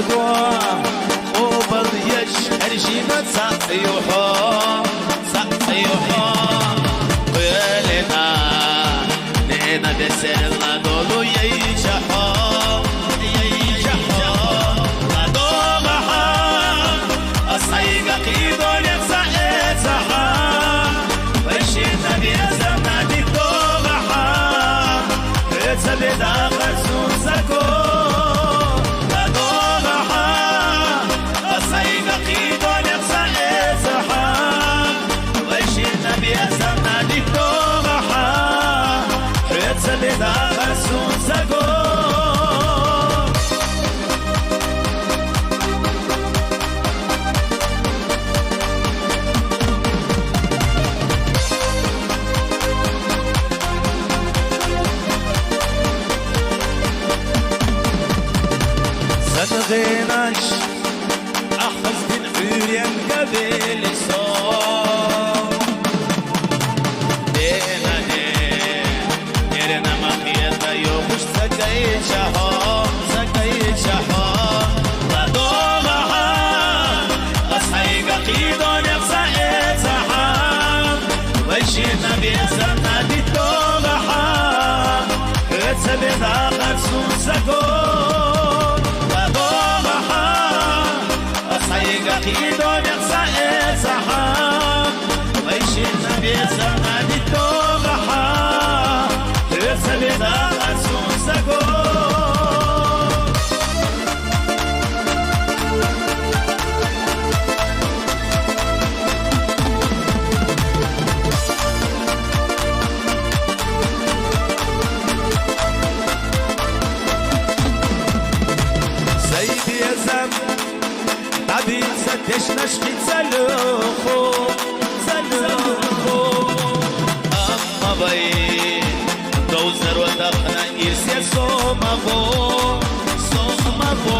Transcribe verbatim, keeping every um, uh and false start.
Къобал еш хӀержина цӀакъ юхьо, цӀакъ юхьо. Къуьлина нена бесерла долу яйчахьо, яйчахьо. Ладогъахьа, асайга къидоле цаэцахьа. Вайшинна безамна дитогъахьа. Эца бедагъар сунсаго, ладогъахьа, асайга къидоле цаэцахьа. Вайшинна безамна дитогъахьа. Эца бедагъар сунсаго. Садгъенаш ахъаз дин гӀуьренга велисо. Дена де, дерена махъета юхуш цагайчахьо, цагайчахьо. Ладогъахьа, асайга къидоле цаэцахьа. Вайшинна безамна дитогъахьа. Эца бедагъар сунсаго, ладогъахьа. Асайга къидоле цаэцахьа. Вайшинна безамна дитогъахьа. Эца бедагъар сунсаго. Сайдиязам табица дешнашки цалуху, цалуху. Амма вай довзарва тахна ирсе сомаво, сомаво.